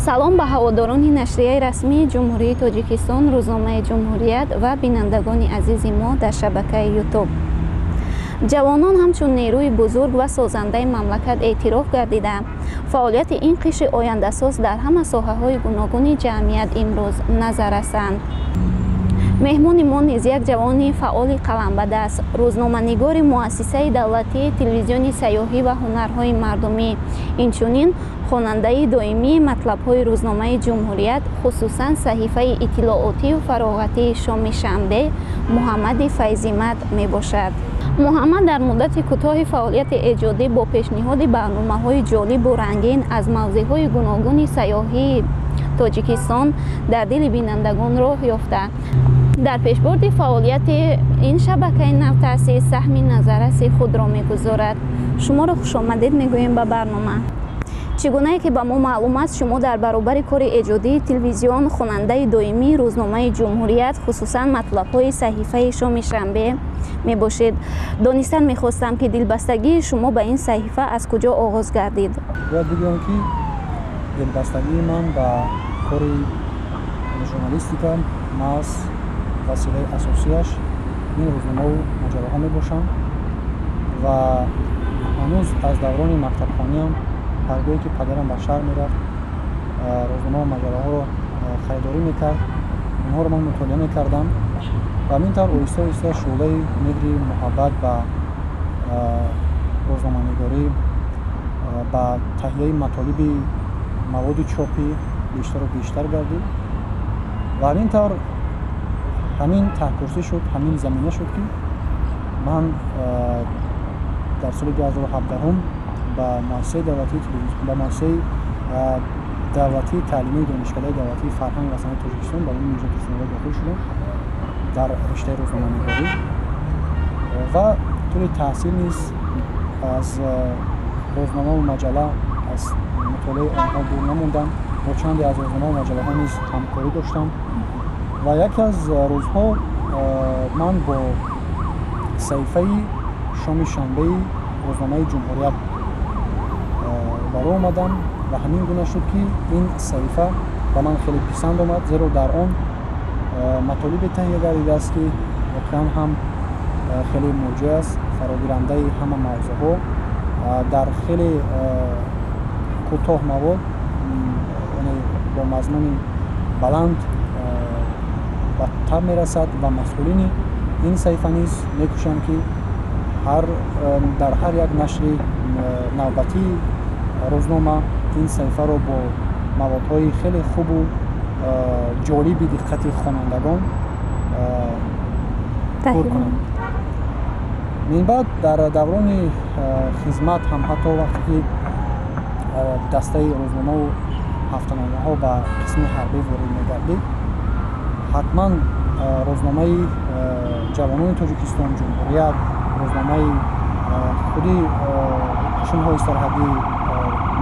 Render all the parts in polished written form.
Салом ба ҳаводорони нашрияи расмии Ҷумҳурии Тоҷикистон, рӯзномаи Ҷумҳурият ва бинандагони азизи мо дар шабакаи Ютуб. Ҷавонон ҳамчун нерӯи бузург ва созандаи мамлакат эътироф гардида, фаъолияти ин қишри ояндасоз дар ҳама соҳаҳои гуногуни ҷамъият имрӯз назар расанд. Меҳмони мо низ як ҷавони фаъоли қаламбадаст, рӯзноманигори муассисаи давлатии телевизиони сайёҳӣ ва ҳунарҳои мардумӣ, инчунин хонандаи доимии матлабҳои рӯзномаи Ҷумҳурият, хусусан саҳифаи иттилоотию фароғатии шоми шанбе Муҳаммади Файзимад мебошад. Муҳаммад дар муддати кӯтоҳи фаъолияти эҷодӣ бо пешниҳоди барномаҳои ҷолибу рангин аз мавзеъҳои гуногуни сайёҳии Тоҷикистон дар дили бинандагон роҳ ёфта, дар пешбурди фаъолияти ин шабакаи навтаъсис саҳми назарраси худро мегузорад. Шуморо хушомадед мегӯем ба барнома. Чӣ гунае ки ба мо маълум аст, шумо дар баробари кори эҷодии телевизион хонандаи доимии рӯзномаи Ҷумҳурият, хусусан матлабҳои саҳифаи шоми шанбе мебошед. Донистан мехостам, ки дилбастагии шумо ба ин саҳифа аз куҷо оғоз гардид? Бояд бигӯям, ки дилбастагии ман ба кори журналистика маҳз василаи асосияш ин рӯзномаву маҷаллаҳо мебошанд ва ҳанӯз аз даврони мактабхониам ҳаргоҳе ки падарам ба шаҳр мерафт, рӯзномаву маҷаллаҳоро харидорӣ мекард, онҳоро ман мутолиа мекардам ва ҳамин тавр оҳиста оҳиста шӯълаи меҳри муҳаббат ба рӯзноманигорӣ, ба таҳияи матолиби маводи чопӣ бештару бештар гардид ва ҳамин тавр ҳамин таҳкурсӣ шуд, ҳамин замина шуд, ки ман дар соли 2017 ба муассисаи давлатии ба муассисаи давлатии таълимии Донишкадаи давлатии фарҳанг ва санъати Тоҷикистон ба номи Мирзо Турсунзода дохил шудам дар риштаи рӯзноманигорӣ ва тӯли таҳсил низ аз рӯзномаву маҷалла, аз мутолиаи онҳо дур намондам. Бо чанде аз рӯзномаву маҷаллаҳо низ ҳамкорӣ доштам ва яке аз рӯзҳо ман бо саҳифаи шоми шанбеи рӯзномаи Ҷумҳурият рӯбарӯ омадам ва ҳамин гуна шуд, ки ин саҳифа ба ман хеле писанд омад, зеро дар он матолибе таҳия гардидааст, ки воқеан ҳам хеле муҷоз аст, фарогирандаи ҳама мавзӯъҳо, дар хеле кӯтоҳ мавод, яъне бо мазмуни баланд ба таб мерасад ва масъулини ин саҳифа низ мекӯшанд, ки дар ҳар як нашри навбатии рӯзнома ин саҳифаро бо маводҳои хеле хубу ҷолиби диққати хонандагон пур кунанд. Минбаъд дар даврони хизмат ҳам, ҳатто вақте ки дастаи рӯзномаву ҳафтаномаҳо ба қисми ҳарбӣ ворид мегардид, ҳатман рӯзномаи Ҷавонони Тоҷикистон, Ҷумҳурият, рӯзномаи худи қушунҳои сарҳадии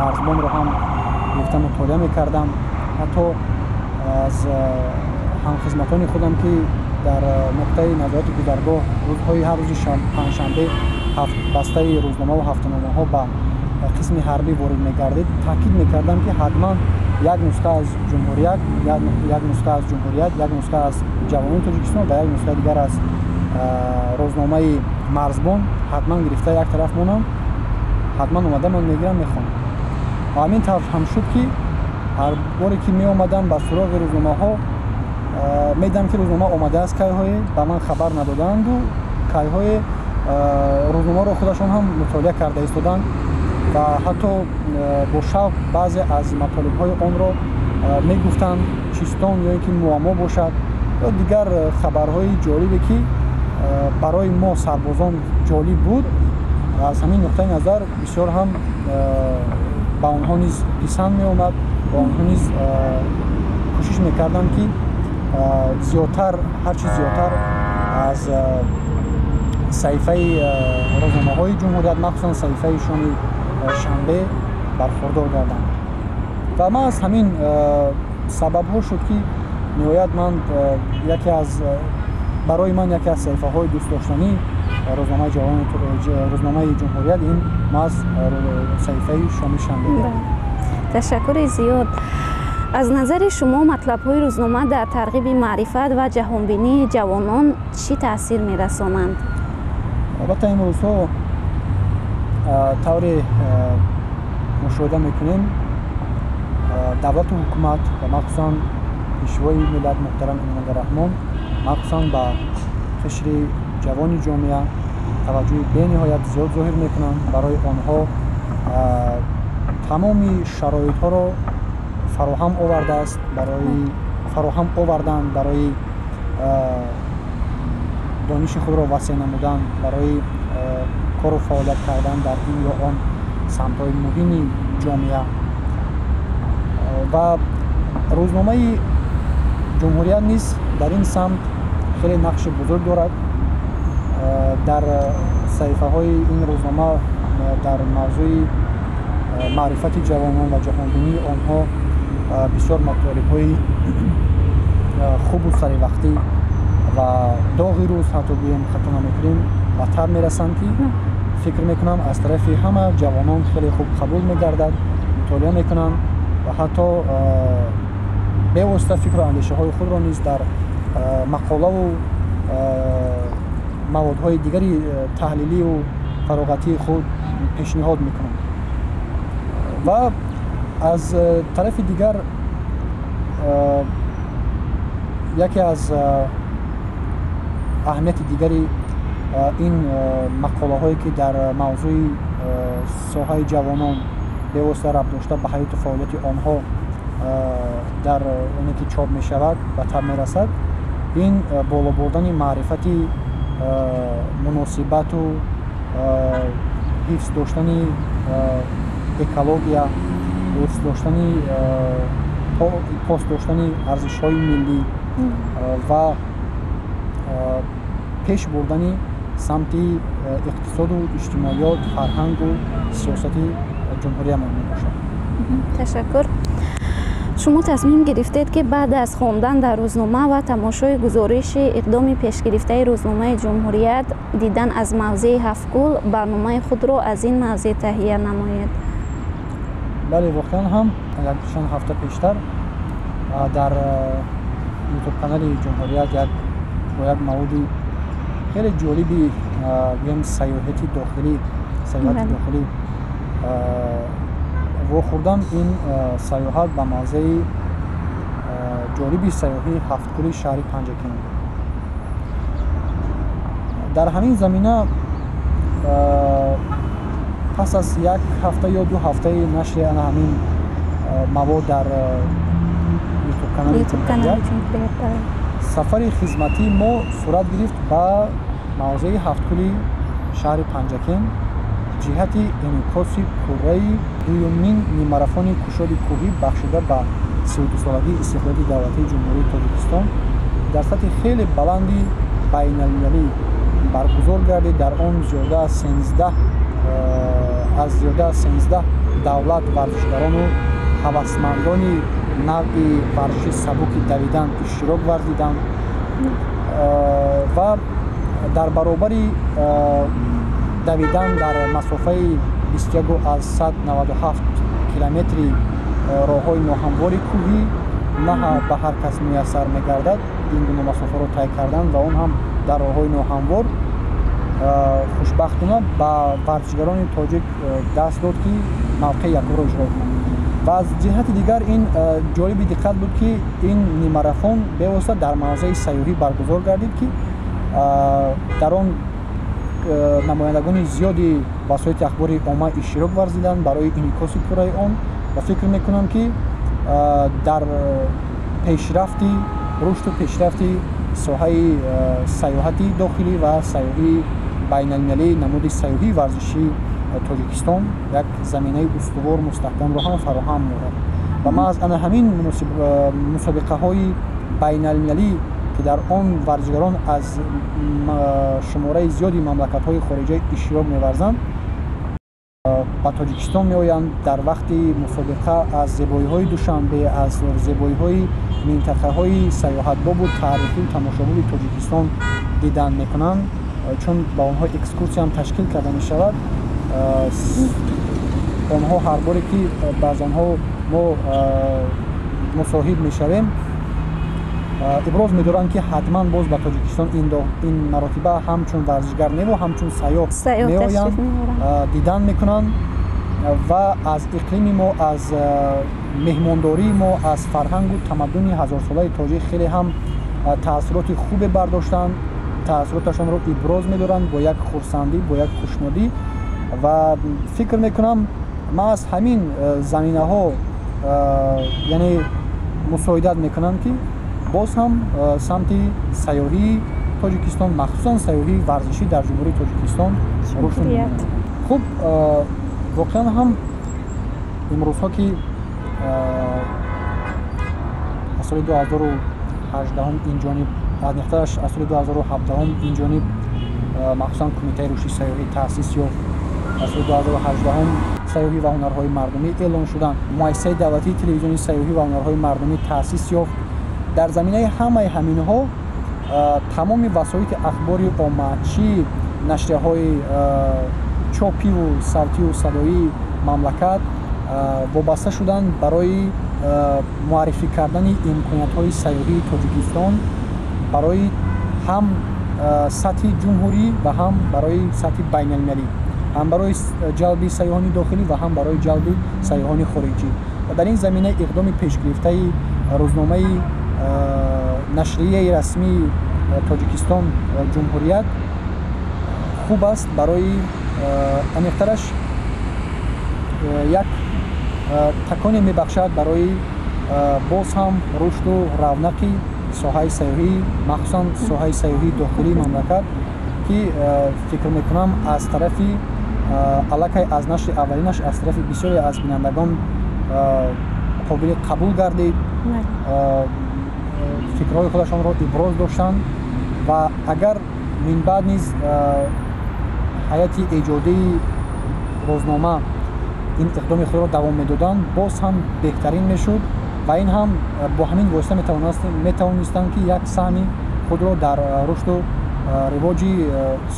Марзбонро ҳам гирифта мутолиа мекардам. Ҳатто аз ҳамхизматони худам, ки дар нуқтаи назорати гузаргоҳ рӯзҳои ҳар рӯзи панҷшанбе бастаи рӯзномаву ҳафтаномаҳо ба қисми ҳарбӣ ворид мегардид, таъкид мекардам, ки ҳатман як нусха аз Ҷумҳурият, як нусха аз Ҷумҳурият, як нусха аз Ҷавонони Тоҷикистон ва як нусхаи дигар аз рӯзномаи Марзбон ҳатман гирифта як тараф монам, ҳатман омада ман мегирам, мехонам. Ва ҳамин тавр ҳам шуд, ки ҳар боре ки меомадам ба суроғи рӯзномаҳо, медидам, ки рӯзнома омадааст, кайҳое ба ман хабар надодаанду кайҳое рӯзномаро худашон ҳам мутолиа карда истоданд ва ҳатто бо шавқ баъзе аз матолибҳои онро мегуфтанд, чистон ё ин ки муаммо бошад ё дигар хабарҳои ҷолибе, ки барои мо сарбозон ҷолиб буд. Аз ҳамин нуқтаи назар бисёр ҳам ба онҳо низ писанд меомад ва онҳо низ кӯшиш мекарданд, ки зиёдтар, ҳарчи зиёдтар аз саҳифаи рӯзномаҳои Ҷумҳурият, махсусан саҳифаи шоми шанбе бархӯрдор гарданд. Ва ман аз ҳамин сабабҳо шуд, ки ниҳоят ман яке аз барои ман яке аз саҳифаҳои дӯстдоштанӣ рӯзномаи ҷавони рӯзномаи Ҷумҳурият ин маҳз саҳифаи шоми шанбе. Ташаккури зиёд. Аз назари шумо матлабҳои рӯзнома дар тарғиби маърифат ва ҷаҳонбинии ҷавонон чӣ таъсир мерасонанд? Албатта, имрӯзҳо тавре мушоҳида мекунем, давлату ҳукумат ва махсусан Пешвои миллат муҳтарам Эмомалӣ Раҳмон махсусан ба қишри ҷавони ҷомеа таваҷҷӯҳи бениҳоят зиёд зоҳир мекунанд. Барои онҳо тамоми шароитҳоро фароҳам овардааст, барои фароҳам овардан, барои дониши худро васеъ намудан, барои кору фаъолият кардан дар ин ё он самтҳои муҳими ҷомеа. Ва рӯзномаи Ҷумҳурият низ дар ин самт хеле нақши бузург дорад. Дар саҳифаҳои ин рӯзнома дар мавзӯи маърифати ҷавонон ва ҷаҳонбинии онҳо бисёр матолибҳои хубу саривақтӣ ва доғи рӯз, ҳатто гӯем, хато намекунем, ба таб мерасанд, ки фикр мекунам, аз тарафи ҳама ҷавонон хеле хуб қабул мегардад, мутолиа мекунанд ва ҳатто бевосита фикру андешаҳои худро низ дар мақолаву маводҳои дигари таҳлилию фароғатии худ пешниҳод мекунанд. Ва аз тарафи дигар, яке аз аҳамияти дигари ин мақолаҳое, ки дар мавзӯи соҳаи ҷавонон бевосита рабт дошта ба ҳаёту фаъолияти онҳо дар оне ки чоп мешавад, ба таб мерасад, ин боло бурдани маърифати муносибату ҳифз доштани экология, ҳифз доштани, пос доштани арзишҳои миллӣ ва пеш бурдани самти иқтисоду иҷтимоиёт, фарҳангу сиёсати ҷумҳуриямон мебошад. Ташаккур. Шумо тасмим гирифтед, ки баъд аз хондан дар рӯзнома ва тамошои гузориши иқдоми пешгирифтаи рӯзномаи Ҷумҳурият «Дидан аз мавзеи Ҳафткӯл» барномаи худро аз ин мавзеъ таҳия намоед. Бале, воқеан ҳам як чанд ҳафта пештар дар Ютуб канали Ҷумҳурият як бо як маводи хеле ҷолиби, гӯем, саёҳати дохилӣ вохӯрдам. Ин саёҳат ба мавзеи ҷолиби сайёҳии Ҳафткӯли шаҳри Панҷакент буд. Дар ҳамин замина пас аз як ҳафта ё 2 ҳафтаи нашри ана ҳамин мавод дар Ютуб-канали сафари хизматии мо сурат гирифт ба мавзеи Ҳафткӯли шаҳри Панҷакент ҷиҳати инъикоси пурраи дуюмин ниммарафони кушоди кӯҳӣ, бахшида ба 32-солагии истиқлолияти давлатии Ҷумҳурии Тоҷикистон, дар сатҳи хеле баланди байналмилалӣ баргузор гардид. Дар он зиёда аз 13 давлат варзишгарону ҳавасмандони навъи варзиши сабуки давидан иштирок варзиданд ва дар баробари давидан дар масофаи 21,97 километри роҳҳои ноҳамвори кӯҳӣ, на ба ҳар кас муяссар мегардад ин гуна масофаро тай кардан ва он ҳам дар роҳҳои ноҳамвор. Хушбахтона, ба варзишгарони тоҷик даст дод, ки мавқеи якумро иҷро кунанд. Ва аз ҷиҳати дигар ин ҷолиби диққат буд, ки ин ниммарафон бевосита дар мавзеи сайёҳӣ баргузор гардид, ки дар он намояндагони зиёди васоити ахбори омма иштирок варзиданд барои инъикоси пурраи он. Ва фикр мекунам, ки дар пешрафти, рушду пешрафти соҳаи сайёҳати дохилӣ ва сайёҳии байналмилалӣ, намуди сайёҳии варзишии Тоҷикистон як заминаи устувор, мустаҳкамро ҳам фароҳам меорад. Ва маҳз ана ҳамин мусобиқаҳои байналмилалӣ, ки дар он варзишгарон аз шумораи зиёди мамлакатҳои хориҷа иштирок меварзанд, ба Тоҷикистон меоянд, дар вақти мусобиқа аз зебоиҳои Душанбе, аз зебоиҳои минтақаҳои сайёҳатбобу таърихию тамошобоби Тоҷикистон дидан мекунанд, чун ба онҳо экскурсияам ташкил карда мешавад. Онҳо ҳар боре ки ба аз онҳо мо мусоҳиб мешавем, иброз медоранд, ки ҳатман боз ба Тоҷикистон ин маротиба ҳамчун варзишгар неву ҳамчун сайёҳ меоянд, дидан мекунанд ва аз иқлими мо, аз меҳмондории мо, аз фарҳангу тамаддуни ҳазорсолаи тоҷик хеле ҳам таассуроти хубе бардоштанд, таассуроташонро иброз медоранд бо як хурсандӣ, бо як хушнудӣ. Ва фикр мекунам, маҳз ҳамин заминаҳо, яъне, мусоидат мекунанд, ки боз ҳам самти сайёҳии Тоҷикистон, махсусан сайёҳии варзишӣ дар Ҷумҳурии Тоҷикистон рушд. Хуб, воқеан ҳам имрӯзҳо, ки аз соли 2018 инҷониб, аниқтараш аз соли 2017 инҷониб, махсусан Кумитаи рушди сайёҳӣ таъсис ёфт, аз соли 2018 сайёҳӣ ва ҳунарҳои мардумӣ эълон шуданд, муассисаи давлатии телевизиони сайёҳӣ ва ҳунарҳои мардумӣ таъсис ёфт. Дар заминаи ҳамаи ҳаминҳо тамоми васоити ахбори омма, чӣ нашрияҳои чопиву савтию садоии мамлакат, вобаста шуданд барои муаррифӣ кардани имкониятҳои сайёҳии Тоҷикистон барои ҳам сатҳи ҷумҳурӣ ва ҳам барои сатҳи байналмилалӣ, ҳам барои ҷалби сайёҳони дохилӣ ва ҳам барои ҷалби сайёҳони хориҷӣ. Ва дар ин замина иқдоми пешгирифтаи рӯзномаи нашрияи расмии Тоҷикистон «Ҷумҳурият» хуб аст, барои аниқтараш як таконе мебахшад барои боз ҳам рушду равнақи соҳаи сайёҳӣ, махсусан соҳаи сайёҳии дохилии мамлакат, ки фикр мекунам, аз тарафи аллакай аз нашри аввалинаш аз тарафи бисёре аз бинандагон қобили қабул гардид, фикрҳои худашонро иброз доштанд. Ва агар минбаъд низ ҳайати эҷодии рӯзнома ин иқдоми худро давом медоданд, боз ҳам беҳтарин мешуд ва ин ҳам бо ҳамин восита метавонистанд, ки як саҳми худро дар рушду ривоҷи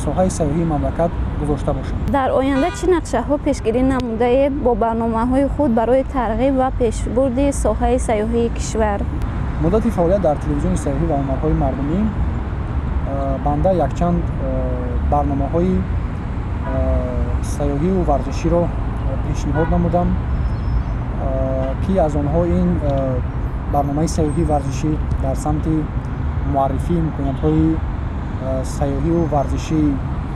соҳаи сайёҳии мамлакат гузошта бошанд. Дар оянда чӣ нақшаҳо пешгирӣ намудаед бо барномаҳои худ барои тарғиб ва пешбурди соҳаи сайёҳии кишвар? Муддати фаъолият дар телевизиони сайёҳӣ ва ҳунарҳои мардумӣ банда якчанд барномаҳои сайёҳиву варзиширо пешниҳод намудам, ки аз онҳо ин барномаи сайёҳии варзишӣ дар самти муаррифии имкониятҳои сайёҳиву варзишии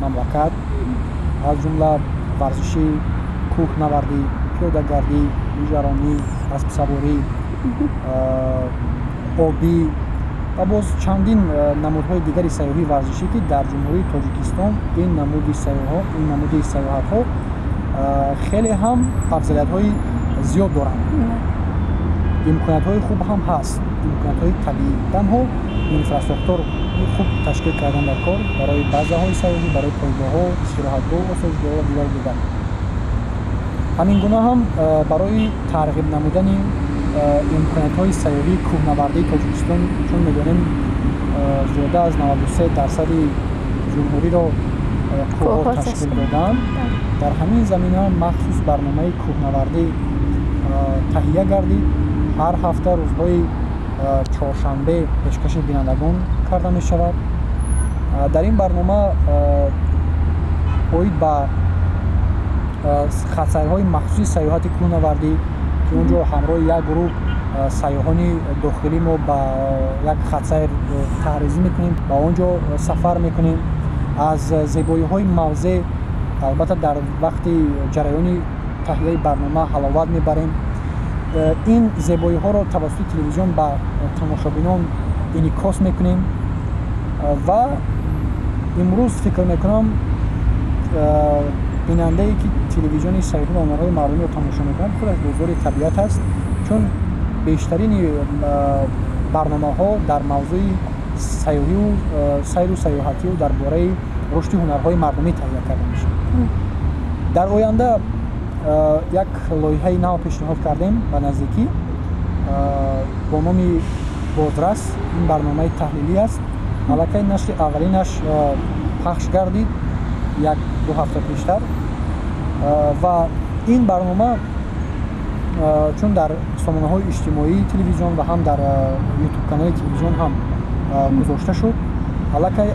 мамлакат, аз ҷумла варзиши кӯҳнавардӣ, пиёдагардӣ, лижаронӣ, аспсаворӣ, обӣ ва боз чандин намудҳои дигари сайёҳии варзишӣ, ки дар Ҷумҳурии Тоҷикистон ин намуди сайёҳатҳо хеле ҳам афзалиятҳои зиёд доранд, имкониятҳои хуб ҳам ҳаст, имкониятҳои табиӣ. Танҳо инфрасохтор хуб ташкил кардан дар кор барои базаҳои сайёҳӣ, барои пойгоҳҳо, истироҳатгоҳ, осоишгоҳ ва дигару дигар. Ҳамин гуна ҳам барои тарғиб намудани имкониятҳои сайёҳии кӯҳнавардии Тоҷикистон, чун медонем, зиёда аз 93 дарсади ҷумҳуриро кӯҳҳо ташкил доданд, дар ҳамин замина махсус барномаи кӯҳнавардӣ таҳия гардид. Ҳар ҳафта рӯзҳои чоршанбе пешкаши бинандагон карда мешавад. Дар ин барнома оид ба хатсайрҳои махсуси сайёҳати кӯҳнавардӣ, ки он ҷо ҳамроҳи як гурӯҳ сайёҳони дохилӣ мо ба як хатсайр таҳризӣ мекунем, ба он ҷо сафар мекунем, аз зебоиҳои мавзеъ албатта дар вақти ҷараёни таҳияи барнома ҳаловат мебарем, ин зебоиҳоро тавассути телевизион ба тамошобинон инъикос мекунем. Ва имрӯз фикр мекунам, бинандае, ки телевизиони сайёҳӣ ва ҳунарҳои мардумиро тамошо мекунад, худаш дӯстдори табиат аст, чун бештарини барномаҳо дар мавзӯи сайёҳиву сайру сайёҳативу дар бораи рушди ҳунарҳои мардумӣ таҳия карда мешавад. Дар оянда як лоиҳаи нав пешниҳод кардем ба наздикӣ бо номи «Бозрас». Ин барномаи таҳлилӣ аст. Аллакай нашри аввалинаш пахш гардид як ду ҳафта пештар ва ин барнома Чун дар сомонаҳои иҷтимоии телевизион ва ҳам дар ютуб канали телевизион ҳам гузошта шуд, аллакай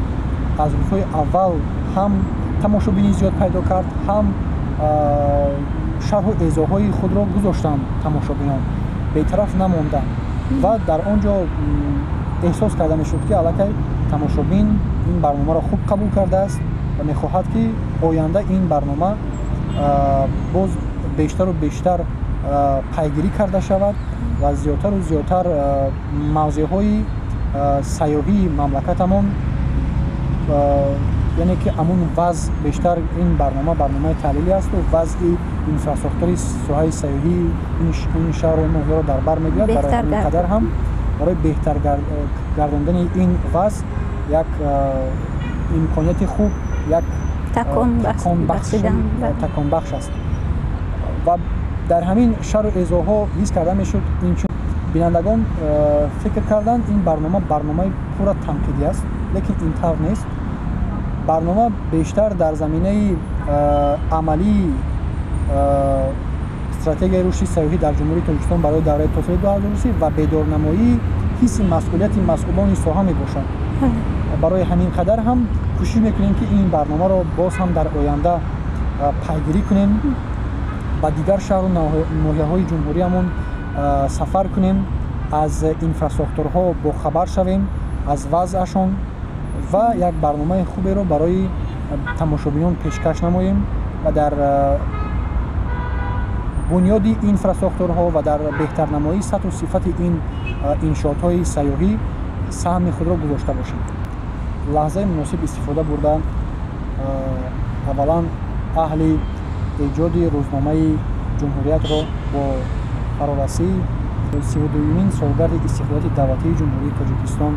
аз рӯзҳои аввал ҳам тамошобинӣ зиёд пайдо кард, ҳам шарҳу эзоҳои худро гузоштанд, тамошобинон бетараф намонданд ва дар он ҷо эҳсос карда мешуд, ки аллакай тамошобин ин барномаро хуб қабул кардааст ва мехоҳад, ки оянда ин барнома боз бештару бештар пайгирӣ карда шавад ва зиёдтару зиёдтар мавзеъҳои сайёҳии мамлакатамон, яъне ки ҳамун вазъ бештар, ин барнома барномаи таҳлилӣ асту вазъи инфрасохтори соҳаи сайёҳии ин шаҳру ноҳияро дар бар мегирад. Барои ҳамин қадар ҳам барои беҳтар гардондани ин вазъ як имконияти хуб, як таконбахш аст. Ва дар ҳамин шарҳу эзоҳҳо ҳис карда мешуд, инчун бинандагон фикр карданд, ин барнома барномаи пурра танқидӣ аст, лекин ин тавр нест. Барнома бештар дар заминаи амалии стратегияи рушди сайёҳӣ дар Ҷумҳурии Тоҷикистон барои давраи то соли 2030 ва бедорнамоии ҳисси масъулияти масъулони соҳа мебошад. Барои ҳамин қадар ҳам кӯшиш мекунем, ки ин барномаро боз ҳам дар оянда пайгирӣ кунем, ба дигар шаҳру ноҳияҳои ҷумҳуриямон сафар кунем, аз инфрасохторҳо бохабар шавем, аз вазъашон ва як барномаи хуберо барои тамошобинон пешкаш намоем ва дар бунёди инфрасохторҳо ва дар беҳтарнамоии сатҳу сифати ин иншоотҳои сайёҳӣ саҳми худро гузошта бошем. Лаҳзаи муносиб истифода бурда, аввалан аҳли эҷоди рӯзномаи Ҷумҳуриятро бо фарорасии 32-юмин солгарди истиқлолияти давлатии Ҷумҳурии Тоҷикистон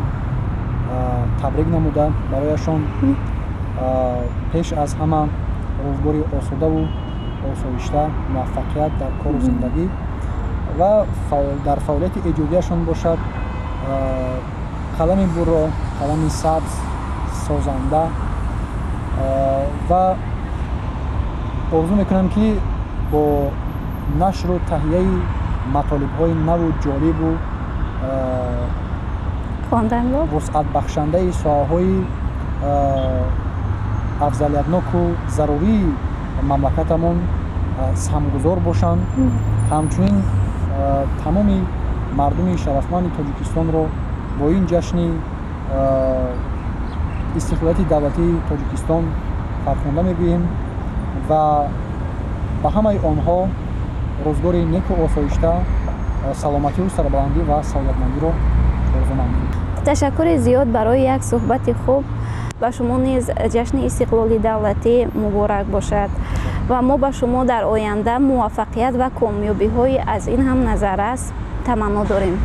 табрик намуда, барояшон пеш аз ҳама рӯзгори осудаву осоишта, муваффақият дар кору зиндагӣ ва дар фаъолияти эҷодияшон бошад қалами бурро, қалами сабз, созанда, ва орзу мекунам, ки бо нашру таҳияи матолибҳои наву ҷолибу вусъатбахшандаи соҳаҳои афзалиятноку зарурии мамлакатамон саҳмгузор бошанд. Ҳамчунин тамоми мардуми шарафманди Тоҷикистонро бо ин ҷашни истиқлолияти давлатии Тоҷикистон фархунда мегӯем ва ба ҳамаи онҳо рӯзгори неку осоишта, саломатию сарбаландӣ ва саодатмандиро орзумандем. Ташаккури зиёд барои як суҳбати хуб. Ба шумо низ ҷашни истиқлоли давлатӣ муборак бошад ва мо ба шумо дар оянда муваффақият ва комёбиҳои аз ин ҳам назаррас таманно дорем.